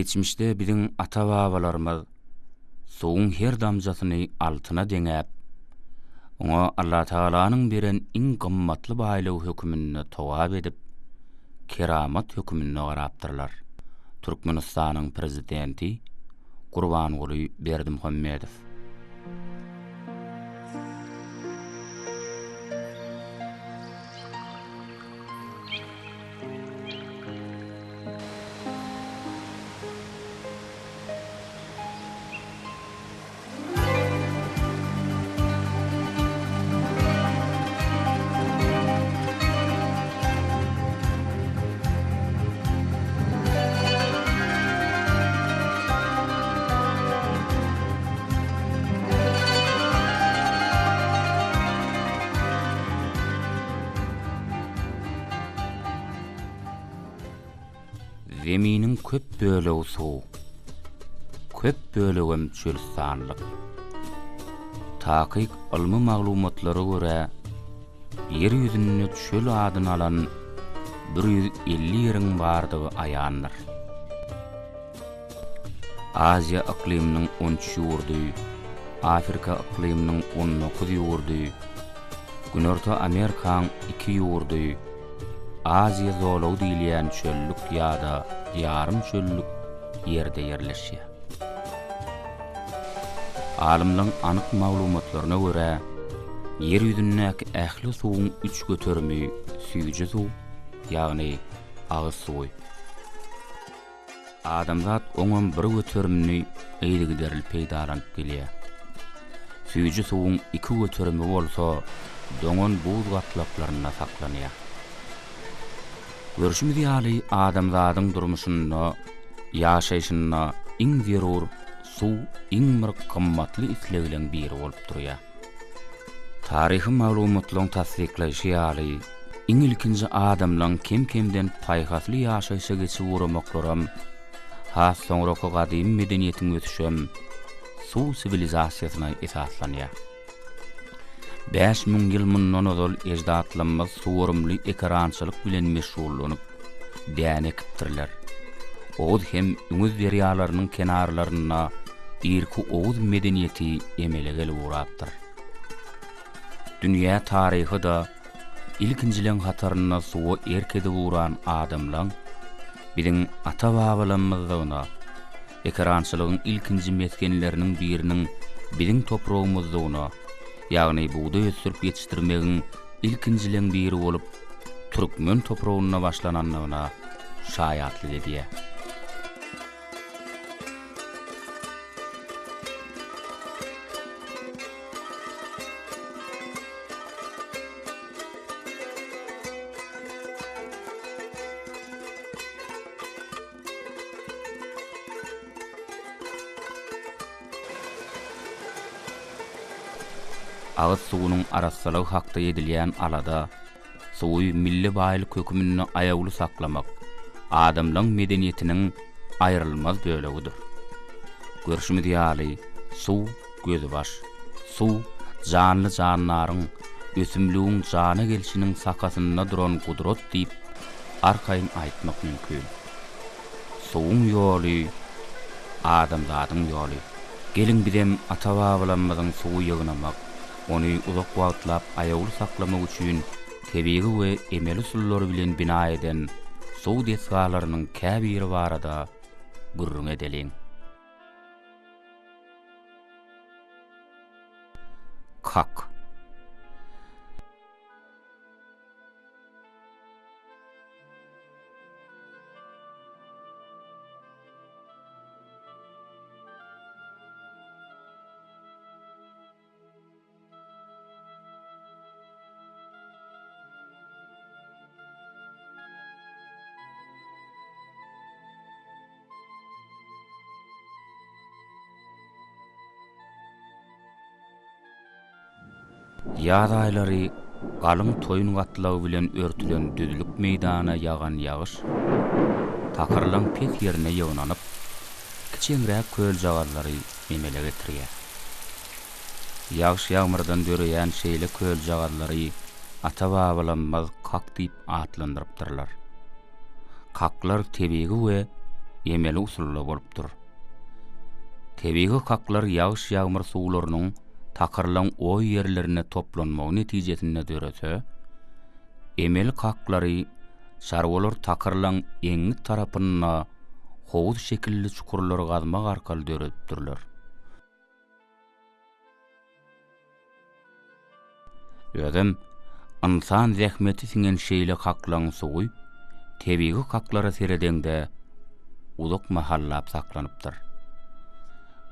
Geçmişde biziň ata-babalarymyz suwuň her damjasyny altyna deňäp, oňa Allatagalanyň beren iň gymmatly baýlygy höküminde togap edip, keramat höküminde garapdyrlar. Türkmenistanyň Prezidenti Gurbanguly Berdimuhamedow. Zeminiň köp bölegi suw, köp bölegem çölüstanlyk. Takyk ylmy maglumatlara görä, Ýer ýüzünde çöl adyny alan 150 ýeriň bardygy aýandyr. Aziýa yklymynyň on üç ýurdy, Afrika yklymynyň on dokuz ýurdy, Günorta Amerikaň iki ýurdy Aziýa zolagy diýilýän çöllük ýa-da ýarym çöllük ýerde ýerleşýär. Alymlaryň anyk maglumatlaryna görä, Ýer ýüzündäki ähli suwuň üç göterimi süýji suw, ýagny agyz suwy. Adamzat oňam bir göterimini yzygiderli peýdalanyp gelýär. Süýji suwuň iki göterimi bolsa doňan buz gatlaklarynda saklanýar. Görşümiz ýaly, adamzadyň durmuşynda, ýaşaýşynda iň zerur suw iň bir gymmatly islegleň biri bolup durýar. Taryhy maglumatlaryň tassyklaýşy ýaly, iň ilkinji adamlaryň kem-kemden paýhasly ýaşaýşa geçip ugramaklaram, has soňraky gadymy medeniýetiň ösüşem suw siwilizasiýasyna esaslanýar. 5000 ýyl mundan ozal eždatlarymyz suwarymly ekerançylyk bilen meşgullanyp, däne ekipdirler. Oguz hem Üňüz derýalarynyň kenarlarynda irki oguz medeniýeti emele gelip ugrapdyr. Dünýä taryhy-da ilkinjileň hatarynda suwa erk edip ugran adamlaň biziň ata-babalarymyzdygyna, ekerançylygyň ilkinji mesgenleriniň biriniň biziň topragymyzdygyna, ýagny bugdaý ösdürip ýetişdirmegiň ilkinjileň biri bolup türkmen topragynda başlanandygyna şaýatlyk edýär. Agyz suwunyň arassalygy hakda edilýän alada, suwy milli baýlyk höküminde aýawly saklamak adamlaň medeniýetiniň aýrylmaz bölegidir. Görşümiz ýaly, suw gözbaş. Suw janly-jandaryň, ösümligiň jana gelşiniň sakasynda duran gudrat diýip arkaýyn aýtmak mümkin. Suwuň ýoly, adamzadyň ýoly. Geliň bizem ata-babalarymyzyň suwy ýygnamak, ony uzak wagtlap aýawly saklamak üçin tebigy we emeli usullar bilen bina eden suw desgalarynyň käbiri barada gürrüň edeliň. Kak. Ýaz aýlary galyň toýun gatlagy bilen örtülen düzlük meýdana ýagan ýagyş takyrlaň pes ýerine ýygnanyp, kiçeňräk köljagazlary emele getirýär. Ýagyş-ýagmyrdan döreýän şeýle köljagazlary ata-babalarymyz kak diýip atlandyrypdyrlar. Kaklar tebigy we. emeli usulda bolupdyr. Tebigy kaklar ýagyş-ýagmyr suwlarynyň takyrlaň oý ýerlerinde toplanmagy netijesinde dörese, emeli kaklary çarwalar takyrlaň eňňit tarapynda howuz şekilli çukurlary gazmak arkaly döredipdirler. Özem, ynsan zähmeti siňen şeýle kaklaň suwy tebigy kaklara seredeňde uzak mahallap saklanypdyr.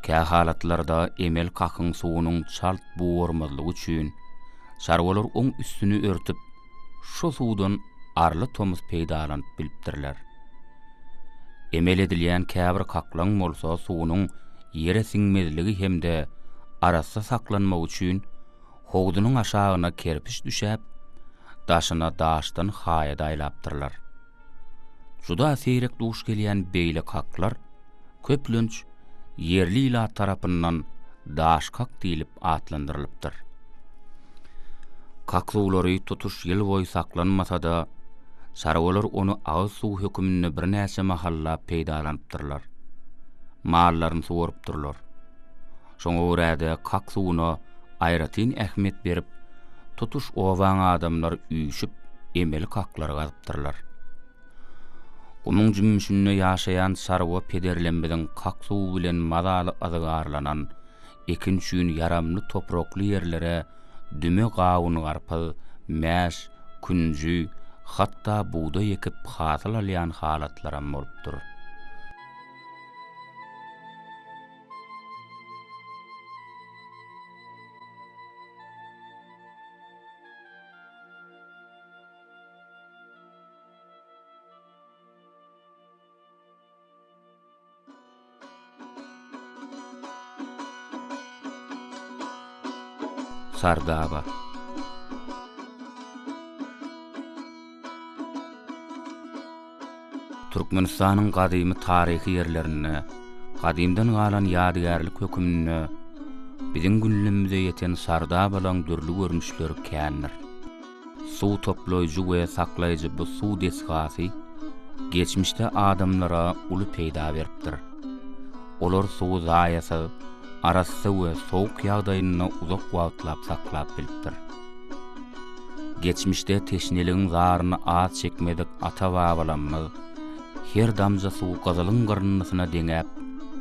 Kähalatlarda emel kakyň suwunyň çalt bugarmazlygy üçin çarwalar oň üstüni örtüp, şu suwdan arly tomus peýdalanyp bilipdirler. Emel edilýän käbir kaklaň bolsa suwunyň ýere siňmezligi hem-de arassa saklanmagy üçin howzunyň aşagyna kerpiç düşäp, daşyna daşdan haýat aýlapdyrlar. Juda seýrek duş gelýän beýle kaklar, köplenç, ýerli ilat tarapyndan daşkak diýlip atlandyrylypdyr. Kak suwlary tutuş ýyl boýy saklanmasa-da, çarwalar ony agyz suwy höküminde birnäçe mahallap peýdalanypdyrlar. Mallaryny suwarypdyrlar. Şoňa görä-de, kak suwuna aýratyn ähmiýet berip, tutuş obaň adamlary üýşüp, emeli kaklary gazypdyrlar. Gumuň jümmüşinde ýaşaýan çarwa pederlemmiziň kak suwy bilen mazaly yzgarlanan, ekin üçin ýaramly toprakly ýerlere düme gawun-garpyz, mäş, künji, hatda bugdaý ekip hasyl alýan halatlaram bolupdyr. Sardaba. Türkmenistanyň gadymy taryhy ýerlerinde gadymdan galan ýadygärlik höküminde biziň günlerimize ýeten sardabalaň dürli görnüşleri kändir. Suw toplaýjy we saklaýjy bu suw desgasy geçmişde adamlara uly peýda beripdir. Olar suwy zaýasyz, arassa we sowuk ýagdaýynda uzak wagtlap saklap bilipdir. Geçmişde teşneligiň zaryny az çekmedik ata-babalarymyz her damja suwy gyzylyň gyryndysyna deňäp,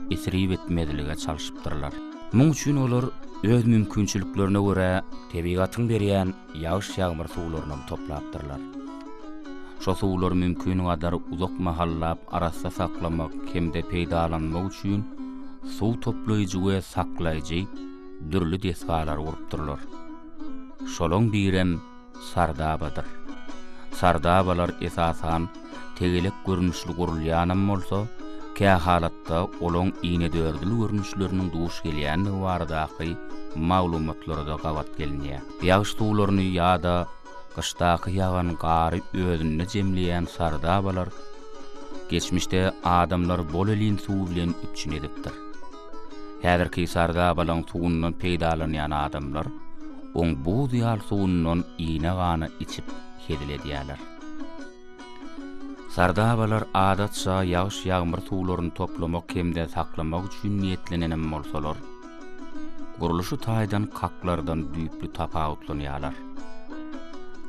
isrip etmezlige çalşypdyrlar. Muň üçin olar öz mümkinçiliklerine görä tebigatyň berýän ýagyş-ýagmyr suwlarynam toplapdyrlar. Şo suwlary mümkingadar uzak mahallap arassa saklamak hem-de peýdalanmak üçin suw toplaýjy we saklaýjy dürli desgalary gurupdyrlar. Şolaň birem sardabadyr. Sardabalar esasan tegelek görnüşli gurulýanam bolsa, kähalatda olaň inedördül görnüşleriniň duş gelýändigi baradaky maglumatlara-da gabat gelinýär. Ýagyş suwlaryny ýa-da gyşdaky ýagan gary özünde jemleýän sardabalar geçmişde adamlary bolelin suw bilen üpjün edipdir. Häzirki sardabalaň suwundan peýdalanýan adamlar oň buz ýaly suwundan ine-gana içip hezil edýärler. Sardabalar adatça ýagyş-ýagmyr suwlaryny toplamak hem-de saklamak üçin niýetlenenem bolsalar, gurluşy taýdan kaklardan düýpli tapawutlanýarlar.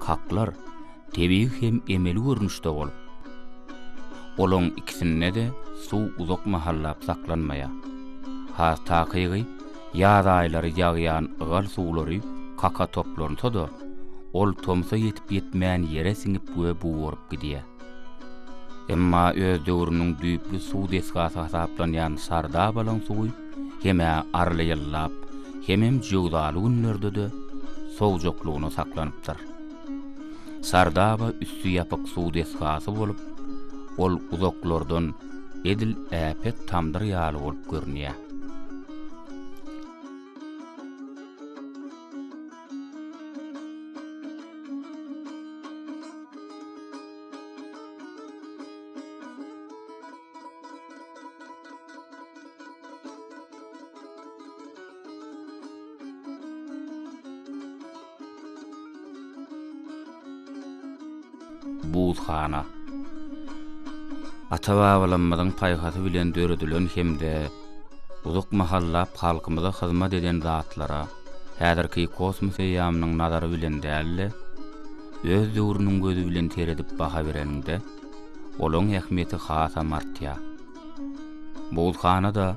Kaklar tebigy hem emeli görnüşde bolup, olaň ikisinde-de suw uzak mahallap saklanmaýar. Has takygy, ýaz aýlary ýagýan ygal suwlary kaka toplansa-da, ol tomsa ýetip-ýetmän ýere siňip we bugaryp gidýär. Emma öz döwrüniň düýpli suw desgasy hasaplanýan Sardabalaň suwy hem-ä arly ýyllap, hemem jöwzaly günlerde-de sowjaklygyna saklanypdyr. Sardaba üsti ýapyk suw desgasy bolup, ol uzaklardan edil äpet tamdyr ýaly bolup görünýär. Buzhana. Ata-babalarymyzyň paýhasy bilen döredilen hem-de uzak mahallap halkymyza hyzmat eden zatlara häzirki kosmos eýýamynyň nazary bilen däl-de, öz döwrüniň gözi bilen seredip baha bereniňde, olaň ähmiýeti hasam artýar. Buzhana-da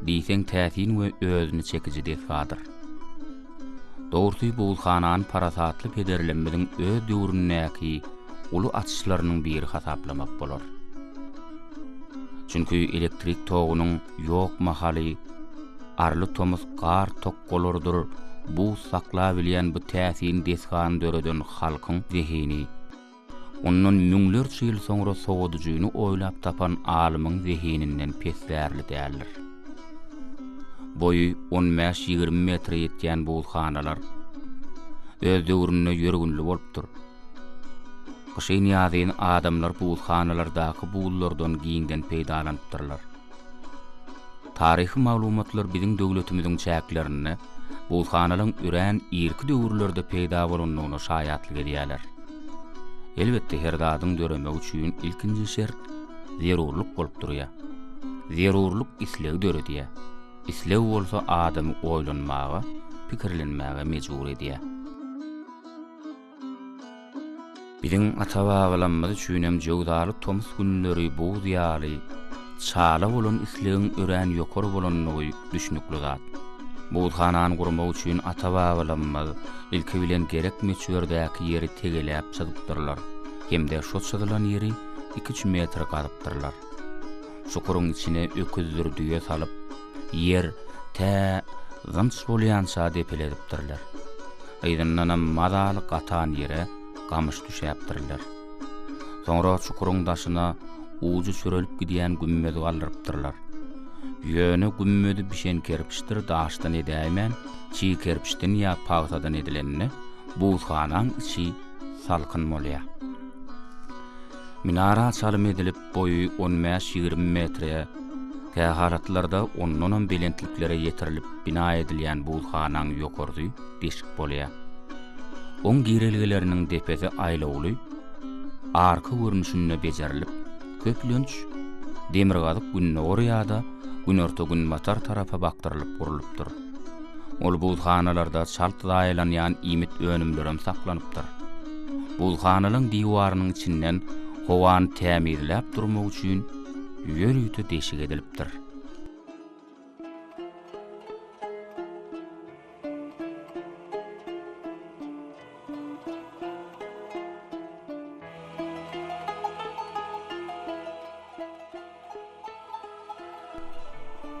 diýseň täsin we özüne çekiji desgadyr. Dogrusy, buzhanany parasatly pederlerimiziň öz döwründäki uly açyşlarynyň biri hasaplamak bolar. Çünki elektrik togunyň ýok mahaly arly tomus gar tokgalarydyr buz saklabilýän bu täsin desgany döreden halkyň zehini, ondan müňlerçe ýyl soňra sowadyjyny oýlap tapan alymyň zehininden pesdärli däldir. Boýy on bäş-ýigrimi metre ýetýän buzhanalar öz döwründe ýörgünli bolupdyr. Gyşyn-ýazyn adamlar buzhanalardaky buzlardan giňden peýdalanypdyrlar. Taryhy maglumatlar biziň döwletimiziň çäklerinde buzhanalaryň örän irki döwürlerde peýda bolandygyna şaýatlyk edýärler. Elbetde, her zadyň döremegi üçin ilkinji şert zerurlyk bolup durýar. Zerurlyk islegi döredýär. Isleg bolsa adamy oýlanmaga, pikirlenmäge mejbur edýär. Biziň ata-babalarymyz üçinem jöwzaly tomus günleri buz ýaly çala bolan islegiň örän ýokary bolandygy düşnükli zat. Buzhanany gurmak üçin ata-babalarymyz ilki bilen gerek möçberdäki ýeri tegeläp çyzypdyrlar hem-de şo çyzylan ýeri iki-üç metr gazypdyrlar. Çukuryň içine öküzdir düýe salyp, ýer tä zynç bolýança depeledipdirler. Yzyndanam mazaly gatan ýere gamyş düşäpdirler. Soňra çukuryň daşyna ujy çürelip gidýän gümmez galdyrypdyrlar. Ýöne gümmezi bişen kerpiçdir daşdan edäýmän, çig kerpiçden ýa pagsadan edilende, buzhanaň içi salkyn bolýar. Minara çalym edilip, boýy on bäş-ýigrimi metre, kähalatlarda ondanam belentliklere ýetirilip bina edilýän buzhanaň ýokarsy deşik bolýar. Oň girelgeleriniň depesi aýlawly, arka görnüşinde bejerilip, köplenç, demirgazyk-gündogar ýa-da günorta-günbatar tarapa bakdyrylyp gurlupdyr. Ol buzhanalarda çalt zaýalanýan iýmit önümlerem saklanypdyr. Buzhanalaň diwarynyň içinden howany tämizläp durmak üçin ýörite deşik edilipdir.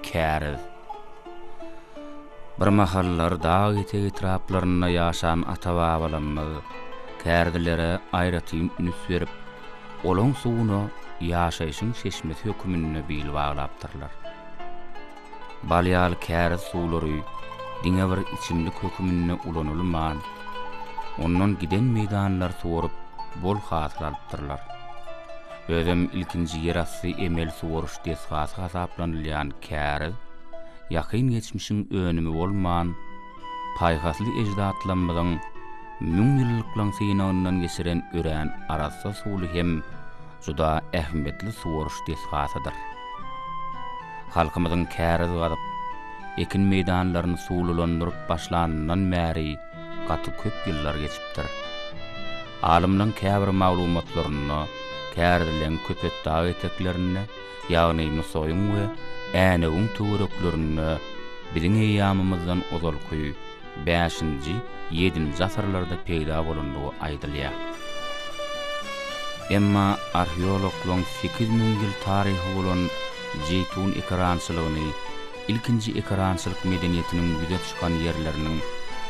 Käriz. Birmahallar dag etegi etraplarynda ýaşan ata-babalarymyz kärizlere aýratyn üns berip, olaň suwuna ýaşaýşyň çeşmesi höküminde bil baglapdyrlar. Bal ýaly käriz suwlary diňe bir içimlik höküminde ulanylman, ondan giden meýdanlary suwaryp, bol hasyl alypdyrlar. Özem ilkinji ýerasty emel suwaryş desgasy hasaplanylýan käriz ýakyn geçmişiň önümi bolman, paýhasly eždatlarymyzyň müňýyllyklaň synagyndan geçiren örän arassa suwly hem juda ähmiýetli suwaryş desgasydyr. Halkymyzyň käriz gazyp, ekin meýdanlaryny suwlulandyryp başlanyndan bäri gaty köp ýyllar geçipdir. Alymlaň käbir maglumatlarynda kärizleň Köpetdag eteklerinde, ýagny Nusaýyň we Änewiň töwereklerinde biziň eýýamymyzdan ozalky bäşinji, ýedinji asyrlarda peýda bolandygy aýdylýar. Emma arheologlaryň 8000 ýyl taryhy bolan Jeýtun ekerançylygyny ilkinji ekerançylyk medeniýetiniň ýüze çykan ýerleriniň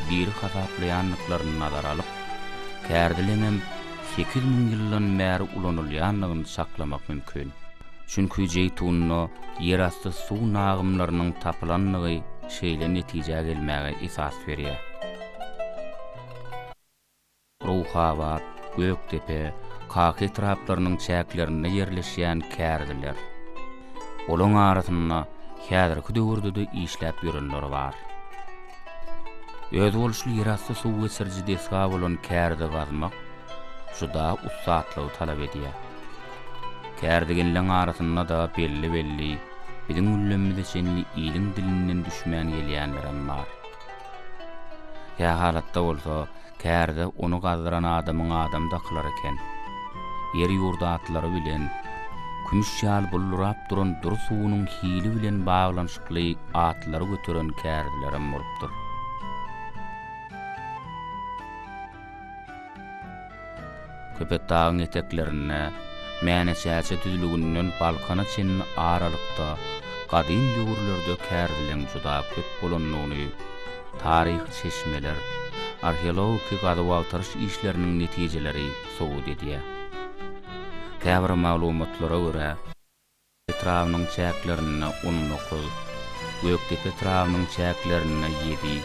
biri hasaplaýandyklaryny nazara alyp, kärizileňem 8000 ýyldan bäri ulanylýandygyny çaklamak mümkin. Çünki Jeýtunda ýerasty suw nagymlarynyň tapylandygy şeýle netijä gelmäge esas berýär. Ruhabat, Gökdepe, Kaka etraplarynyň çäklerinde ýerleşýän käriziler. Olaň arasynda häzirki döwürde-de işläp ýörenleri bar. Özboluşly ýerasty suw geçiriji desga bolan kärizi gazmak juda ussatlygy talap edýär. Kärdegenleň arasynda-da belli-belli, biziň günlemmize çenli iliň dilinden düşmän gelýänlerem bar. Kähalatda bolsa, kärde ony gazdyran adamyň adam dakylar eken. Ýer-ýurt atlary bilen, kümüş ýaly buldurap duran dury suwunyň hili bilen baglanyşykly atlary göteren kärdelerem bolupdyr. Köpetdagyň eteklerinde, Mäne-Çäçe düzlüginden Balkana çenli aralykda gadym döwürlerde kärizileň juda köp bolandygyny taryhy çeşmeler, arheologiki gazuw-agtaryş işleriniň netijeleri subut edýär. Käbir maglumatlara görä, etrabynyň çäklerinde 19, Gökdepe etrabynyň çäklerinde ýedi,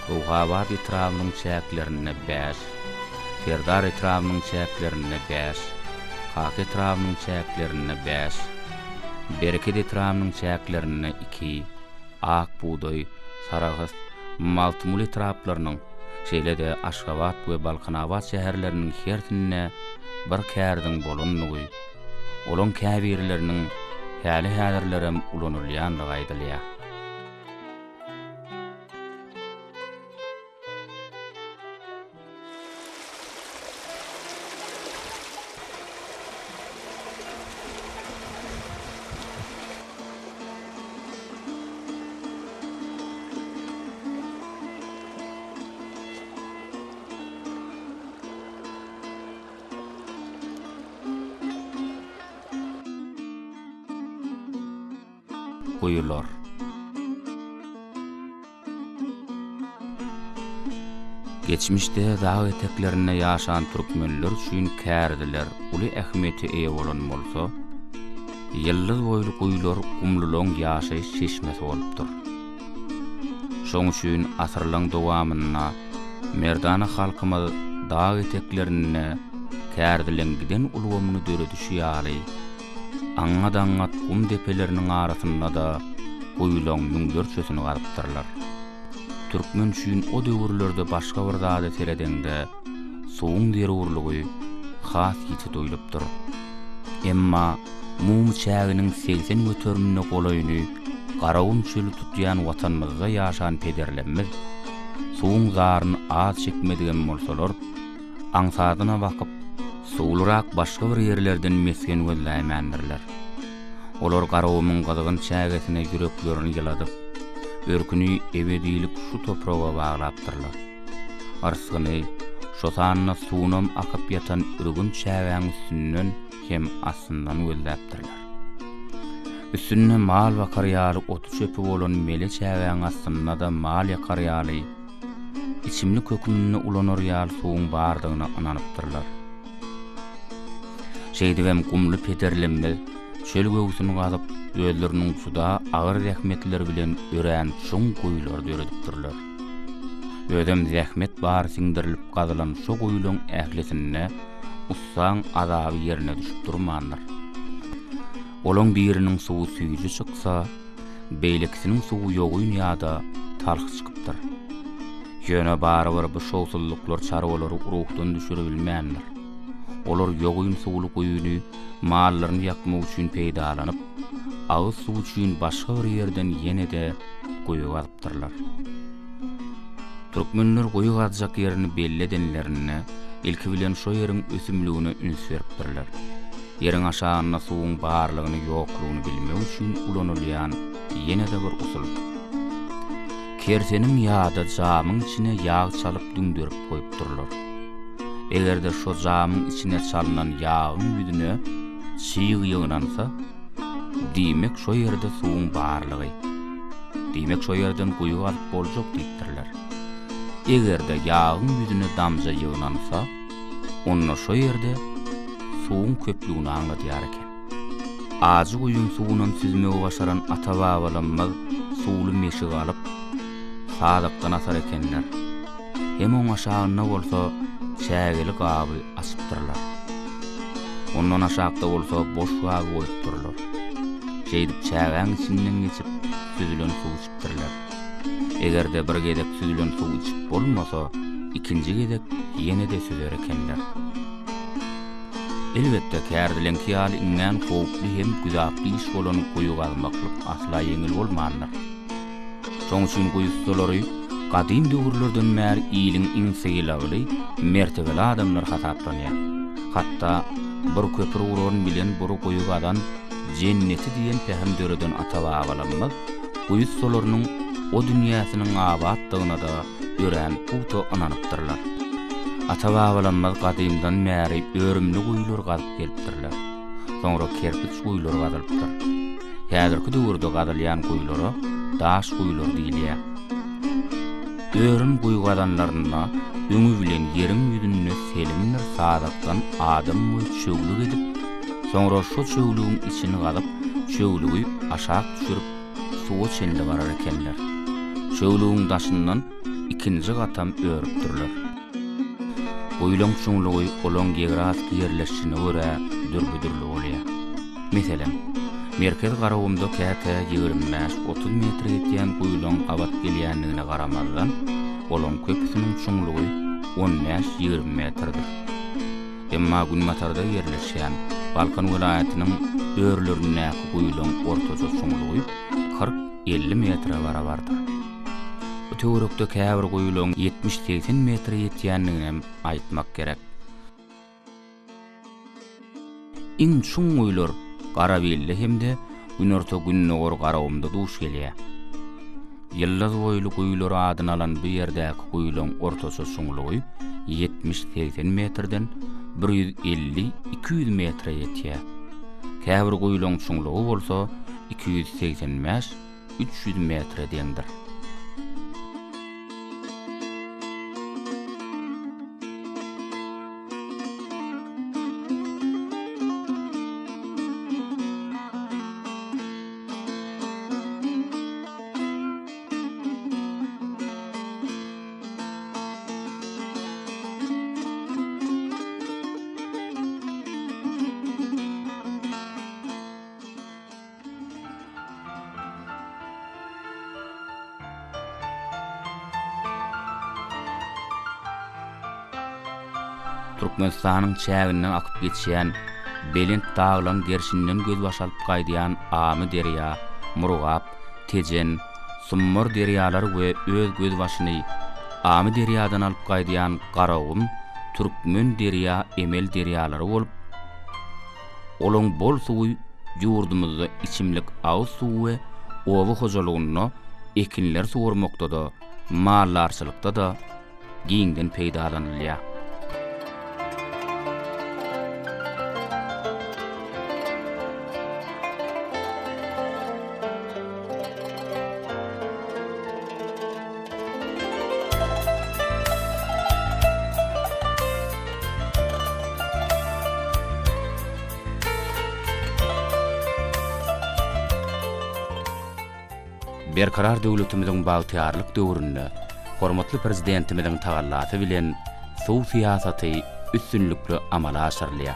Göwhabat etrabynyň çäklerinde bäş, Serdar etrabynyň çäklerinde bäş, Kaka etrabynyň çäklerinde bäş, Bereket etrabynyň çäklerinde iki, Ak bugdaý, Sarahs, Magtymguly etraplarynyň, şeýle-de Aşgabat we Balkanabat şäherleriniň hersinde bir kärdiň bolandygy, Olaň käbirleriniň häli-häzirlerem ulanylýandygy aýdylýar. Guýular. Geçmişde dag eteklerinde ýaşan türkmenler üçin käriziler uly ähmiýete eýe bolan bolsa, ýyldyz boýly guýular gumlularyň ýaşaýyş çeşmesi bolupdyr. Şoň üçin asyrlaryň dowamynda Merdana halkymyz dag eteklerinde kärdiligiň giden ulgamyny döredişi ýaly, aňňat-aňňat gum depeleriniň arasynda-da guýulaň müňlerçesini gazypdyrlar. Türkmen üçin o döwürlerde başga bir zada seredeňde, suwuň zerurlygy has ýiti duýlupdyr. Emma umumy çäginiň 80 göterimine golaýyny Garagum çöli tutýan Watanymyzda ýaşan pederlerimiz suwuň zaryny az çekmedigem bolsalar, aňsadyna bakyp, suwlurak başga bir ýerlerden mesgen gözläýmändirler. Olar Garagumuň gyzgyn çägesine ýüreklerini ýyladyp, örküni ebedilik şu topraga baglapdyrlar. Yrsgyny, şo sanda suwunam akyp ýatan ürgün çägäň üstünden hem astyndan gözläpdirler. Üstünde mal bakar ýaly oty-çöpi bolan mele çägäň astynda-da mal ýakar ýaly, içimlik hökmünde ulanar ýaly suwuň bardygyna ynanypdyrlar. Şeýdibem gumly pederlerimiz çöl göwsüni gazyp, özleriniň juda agyr zähmetleri bilen örän çuň guýular döredipdirler. Özem zähmet bary siňdirilip gazylan şo guýulaň ählisinde ussaň azaby ýerine düşüp durmandyr. Olaň biriniň suwy süýji çyksa, beýlekisiniň suwy ýogyn ýa-da talh çykypdyr. Ýöne barybir bu şowsuzlyklar çarwalary ruhdan düşüribilmändir. Olar ýogyn suwly guýyny mallaryny ýakmak üçin peýdalanyp, agyz suwy üçin başga bir ýerden ýene-de guýy gazypdyrlar. Türkmenler guýy gazjak ýerini belli edenlerinde, ilki bilen şo ýeriň ösümligine üns beripdirler. Ýeriň aşagynda suwuň barlygyny-ýoklugyny bilmek üçin ulanylýan ýene-de bir usul. Kerseniň ýa-da jamyň içine ýag çalyp düňderip goýupdyrlar. Eger-de şo jamyň içine çalnan ýagyň ýüzüne çyg ýygnansa, diýmek şo ýerde suwuň barlygy. Diýmek şo ýerden guýy gazyp boljak diýipdirler. Eger-de ýagyň ýüzüne damja ýygnansa, onda şo ýerde suwuň köplügini aňladýar eken. Ajy guýyň suwunam süzmegi başaran ata-babalarymyz suwly meşigi alyp, sazakdan asar ekenler. Hem oň aşagynda bolsa çägeli gaby asypdyrlar. Ondan aşakda bolsa boş gaby goýupdyrlar. Şeýdip çägäň içinden geçip, süzülen suw içipdirler. Eger-de bir gezek süzülen suw içip bolmasa, ikinji gezek ýene-de süzer ekenler. Elbetde, kärdileňki ýaly iňňän howply hem güzaply iş bolan guýy gazmaklyk asla ýeňil bolmandyr. Şoň üçin guýy ussalary gadym döwürlerden bäri iliň iň sylagly, mertebeli adamlary hasaplanýar. Hatda Bir köpri guran bilen bir guýy gazan jenneti diýen pähim döreden ata-babalarymyz guýy ussalarynyň o dünýäsiniň abatdygyna-da örän pugta ynanypdyrlar. Ata-babalarymyz gadymdan bäri örümli guýulary gazyp gelipdirler. Soňra kerpiç guýulary gazylypdyr. Häzirki döwürde gazylýan guýulara daş guýular diýilýär. Örüm guýy gazanlarynda öňi bilen ýeriň ýüzünde selimdir sazakdan adam boýy çöwlük edip, soňra şo çöwlügiň içini gazyp, çöwlügi aşak düşürip, suwa çenli barar ekenler. Çöwlügiň daşyndan ikinji gatam örüpdirler. Guýulaň çuňlugy olaň geografiki ýerleşişine görä dürli-dürli bolýar. Meselem, Merkezi Garagumda käte 25-30 metre ýetýän guýulaň gabat gelýändigine garamazdan, olaň köpüsiniň çuňlugy on bäş-ýigrimi metrdir. Emma günbatarda ýerleşýän Balkan welaýatynyň örülerindäki guýulaň ortaça çuňlugy 40-50 metre barabardyr. Bu töwerekde käbir guýularyň 70-80 metre ýetýändiginem aýtmak gerek. Iň çuň guýular Garabilde hem-de Günorta-Gündogar Garagumda duş gelýär. Ýyldyz boýly guýular adyny alan bu ýerdäki guýularyň ortaça çuňlugy 70-80 metrden 150-200 metre ýetýär. Käbir guýularyň çuňlugy bolsa 285 300 metre deňdir. Türkmenistanyň çäginden akyp geçýän, belent daglaryň gerşinden gözbaş alyp gaýdýan Amyderýa, Murgap, Tejen, Sumbar derýalary we öz gözbaşyny Amyderýadan alyp gaýdýan Garagum, Türkmen derýa emel derýalary bolup, Olaň bol suwy ýurdumyzda içimlik agyz suwy we oba hojalygynda ekinleri suwarmakda-da, maldarçylykda-da giňden peýdalanylýar. Berkarar döwletimiziň bagtyýarlyk döwründe hormatly Prezidentimiziň tagallasy bilen suw syýasaty üstünlikli amala aşyrylýar.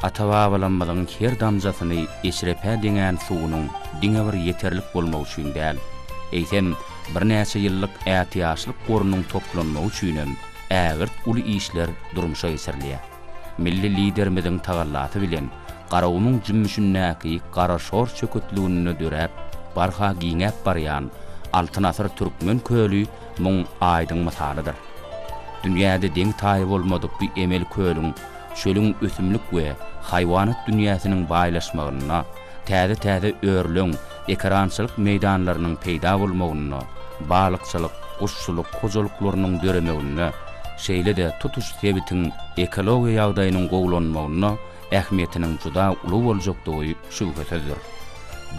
Ata-babalarymyzyň her damjasyny eşrepä deňän suwunyň diňe bir ýeterlik bolmagy üçin däl, eýsem, birnäçe ýyllyk ätiýaçlyk gorunyň toplanmagy üçinem ägirt uly işler durmuşa geçirilýär. Milli Liderimiziň tagallasy bilen Garagumuň jümmüşindäki Garaşor çöketliginde döräp, barha giňäp barýan Altyn asyr Türkmen köli muň aýdyň mysalydyr. Dünýäde deňi-taýy bolmadyk bu emel kölüň çölüň ösümlik we haýwanat dünýäsiniň baýlaşmagynda, täze-täze örüleň, ekerançylyk meýdanlarynyň peýda bolmagynda, balykçylyk, guşçulyk hojalyklarynyň döremeginde, şeýle-de tutuş sebitiň ekologiýa ýagdaýynyň gowulanmagynda ähmiýetiniň juda uly boljakdygy şübhesizdir.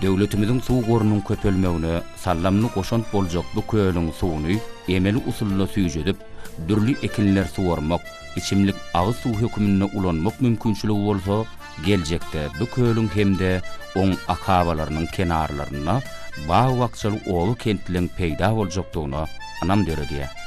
Döwletimiziň suw gorunyň köpelmegine saldamly goşant boljak bu kölüň suwuny emeli usulda süýjedip, dürli ekinleri suwarmak, içimlik agyz suwy höküminde ulanmak mümkinçiligi bolsa, geljekde bu kölüň hem-de oň akabalarynyň kenarlarynda bag-bakjaly oba-kentleň peýda boljakdygyna ynam döredýär.